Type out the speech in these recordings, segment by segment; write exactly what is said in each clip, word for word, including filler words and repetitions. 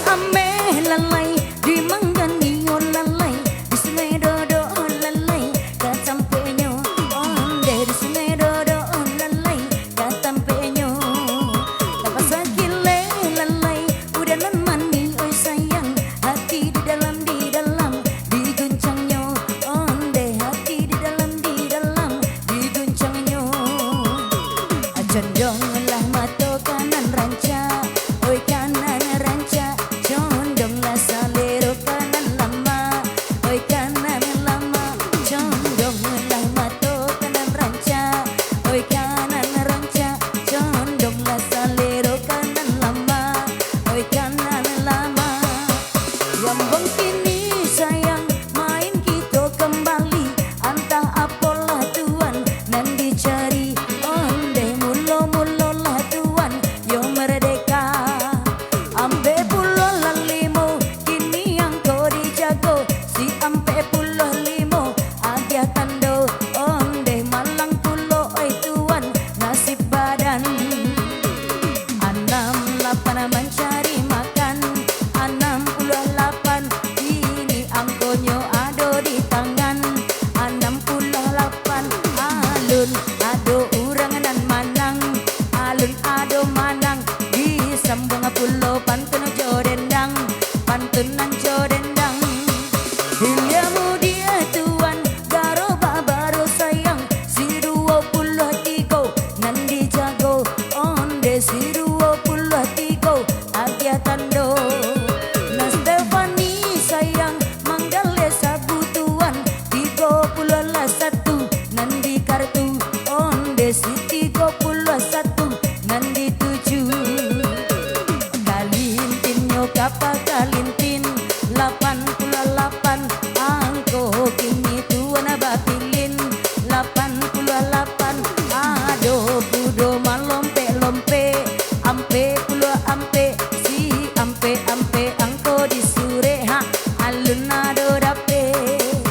Ameh lalai, di mangganio lalai, di Sungai Dodok lalai, ka campuaknyo ondeh. Di Sungai Dodok lalai, ka campuaknyo. Tapasakik lalai, udah nan mani, oi sayang, hati di dalam, di dalam, diguncangnyo ondeh, hati di dalam, di dalam, diguncangnyo. Condonglah mato kanan rancak, oi kanan rancak, condonglah salero kanan lamak, oi kanan lamak, condonglah mato kanan rancak, oi kanan rancak, condonglah salero kanan lamak, oi kanan lamak. Ambang kini sayang, main kito kambali, antah apolah tuan nan dicari, ondeh mulo-mulolah tuan yo merdeka. Ampek puluah lah limo, kini angko dijago, si ampek puluah limo agiah tando, ondeh malang pulo oi tuan nasib badan. Anam lapan mancari makan, anam puluah lapan, kini angkonyo ado di tangan. Anam puluah lapan, alun ado urang nan manang, alun ado manang, disambuang pulo pantun jo dendang, pantun nan jo dendang. Hilia mudiah tuan, garobak baru sayang, si duo puluah tigo nan dijago, ondeh si duo puluah tigo agiah tando. Nah Stefani sayang, manggaleh sabu tuan, tigo puluah lah satu nan di kartu, ondeh si tigo puluah satu nan dituju. Kalintinnyo kapa kalintin, lapan puluah lapan, angko kini tuan bapilin, lapan puluah lapan, ado kudo malompek-lompek, ampek puluah ampek, si ampek-ampek angko disurek, ha, alun ado dapek.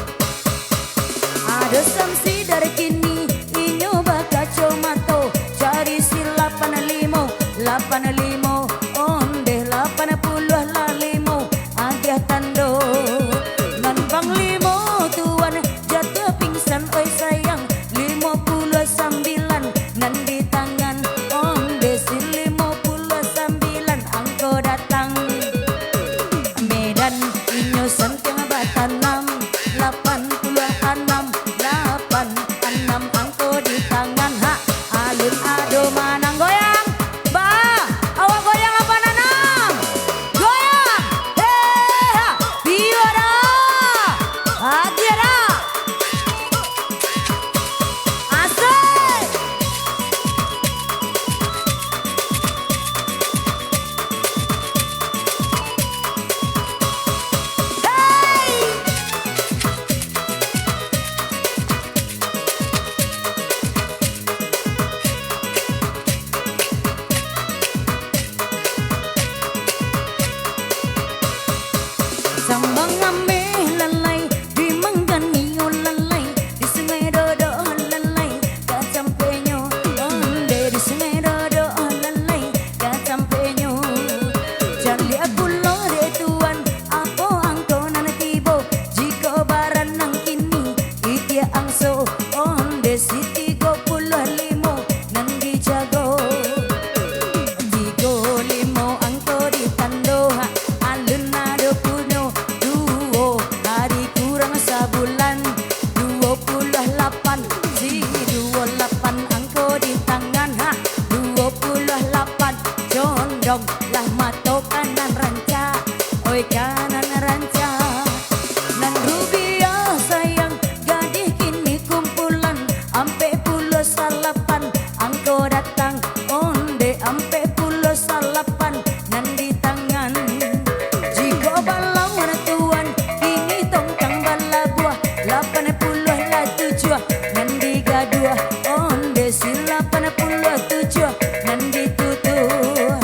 Ado Samsi dari kini, inyo bakacomato, cari si lapan limo, lapan limo, ondeh lapan puluah lah limo, agiah tando. Nan panglimo tuan jatuah pingsan, oi sayang, limo puluah sambilan nan di tangan, ondeh si limo puluah sambilan angko datang. Medan inyo santiang batanam, lapan puluah anam, lapan anam angko di tangan, ha, alun ado manang. Goyang, ba, awak goyang lapan anam, goyang, he, ha, piyo dah, agiah dah. Asik. Hei! Sambang ameh lalai, di mangganio lalai, di Sungai Dodok lalai, ka campuaknyo ondeh. Di Sungai Dodok lalai, ka campuaknyo. Caliak pulo dek tuan, apo angko nan tibo, jikok baranang kini, itiak angso, ondeh si tigo puluah limo nan dijago. Tigo limo angko ditando, ha, alun ado punyo, duo hari kurang sabulan, duo puluah lapan, si duo lapan angko di tangan, ha, duo puluah lapan, condong lah mato kanan rancak, oi kanan rancak. Nan rubiah sayang, gadih kini kumpulan, ampek puluah salapan angko datang, ondeh ampek puluah salapan nan di tangan. Jikok balawan tuan, kini tongkang balabuah, lapan puluah lah tujuah nan digaduah, ondeh si lapan puluah tujuah nan ditutuah.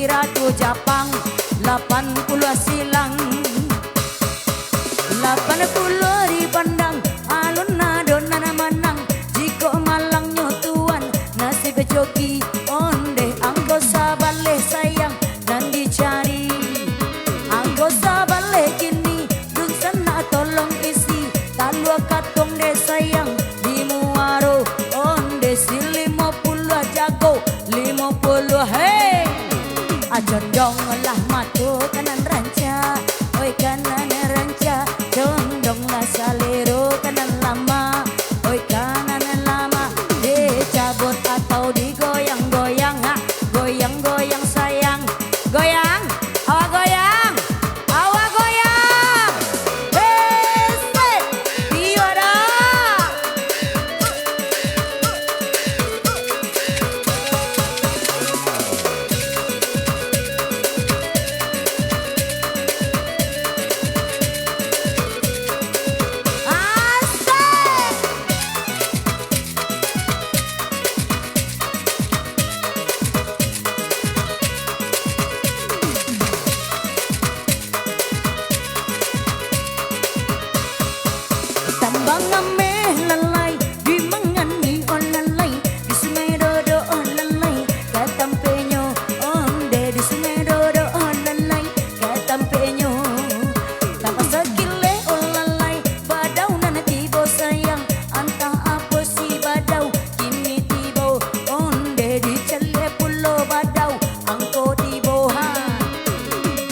Ratu Japang, lapan puluah silang. Lapan puluah di pandang, alun ado nan manang. Jikok malangnyo tuan, nasib joki ondeh angko sabaleh sayang nan dicari. Angko sabaleh kini, dunsanak tolong isi, talua katuang deh sayang, di muaro ondeh si limo puluah jago, limo puluah, hei! Ah, condonglah mato ka nan rancak, oi ka nan rancak, condonglah salero ka nan lamak, oi ka nan lamak, dicabut atau digoyang-goyang, ha, goyang-goyang sayang, goyang, awak goyang, awak goyang, hei, sik, iyo dah. Asik! Tambang ameh lalai, di mangani oh lalai, di sungai Dodo oh lalai, ka tampenyo onde, di sungai Dodo oh lalai, ka tampenyo. Tampak sakileh oh lalai, badau nan tibo sayang, antah apo si badau, kini tibo onde, di caliak pulo badau, angko tibo ha.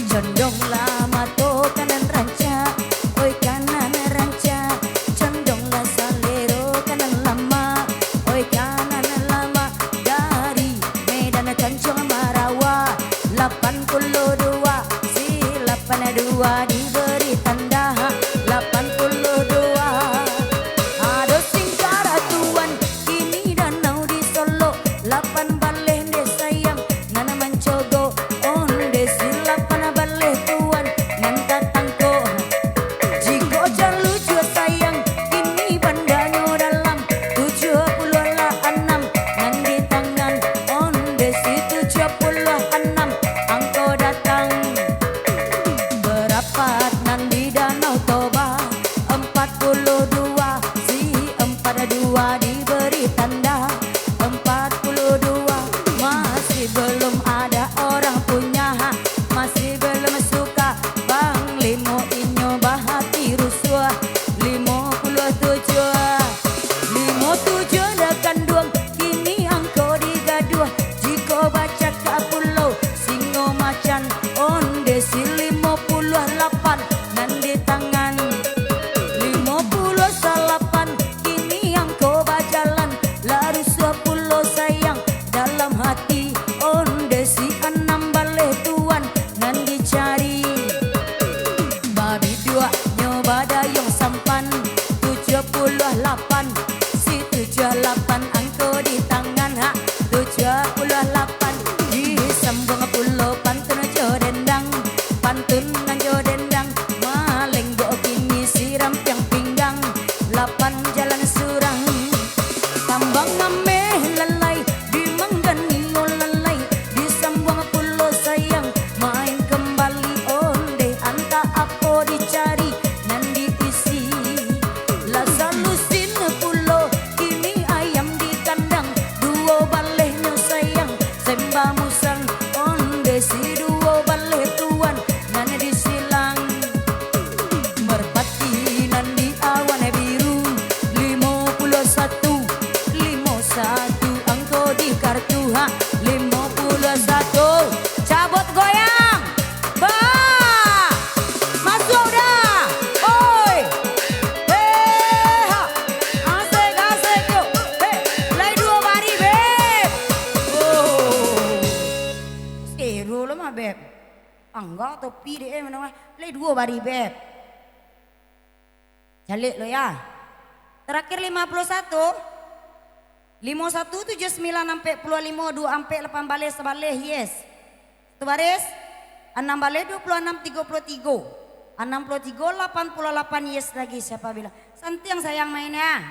Condonglah mato ka nan rancak, oi ka nan rancak, condonglah salero ka nan lamak, oi ka nan lamak, dari Medan Tanjuang Marawa, lapan puluah dua, si lapan dua diberi tanda, lapan puluah dua. Ado singkarak tuan, kini danau di Solok, lapan baleh deh sayang, nan mancogok, onde si lapan baleh tuan, nan tatangkok. Jikok jan lucu sayang, kini bandanyo dalam, tujuah puluah lah anam, nan di tangan, onde si tujuah puluah anam, angko datang. Barapat nan di Danau Toba, empat puluah dua, si empat dua diberi tanda, empat puluah dua, masih belum ada orang punya hak, masih belum suka, Panglimo inyo bahati rusuah, limo puluah tujuah, limo tujuah dah kanduang, kini angko digaduah, jikok bacakak pulo, singo macan, onde si limo puluah lapan, nan di tangan, limo puluah salapan, kini angko bajalan, lah rusuah pulo sayang, dalam hati, onde si anam baleh tuan, nan dicari. Babiduaknyo badayuang sampan, tujuah puluah lapan, si tujuah lapan angko di tangan, ha, tujuah puluah lapan, disambuang pulo pantun jo dendang, pantun nan jo dendang, malenggok kini si rampiang pinggang, lapan jalan surang. Tambang ameh lalai, di mangganio lalai, disambuang pulo sayang, main kembali onde, antah apo dicari, nan diisi. Lah salusin pulo, kini ayam di kandang, duo balehnyo sayang, semba musang, onde si duo baleh tuan, nan di silang. Merpati nan di awan biru, limo puluah satu, limo satu angko di kartu, ha, limo puluah satu. Cabut goyang. Ba! Masuak dah. Oi. Hei, ha. Asik, asik, yo. Hei, lai duo bari, Beb. Oh. Seru lo mah, Beb. Angga topi dek, eh, mano, eh. Lai duo bari, Beb. Caliak lo, ya. Terakhir lima puluh satu. Limo satu tujuh sembilan ampek puluah limo, duo ampek lapan baleh, sabaleh, yes. Satu baris. Anam baleh duo puluah anam, tigo puluah tigo. Anam puluah tigo, lapan puluah lapan, yes lagi, siapa bilang. Santiang sayang main, ya.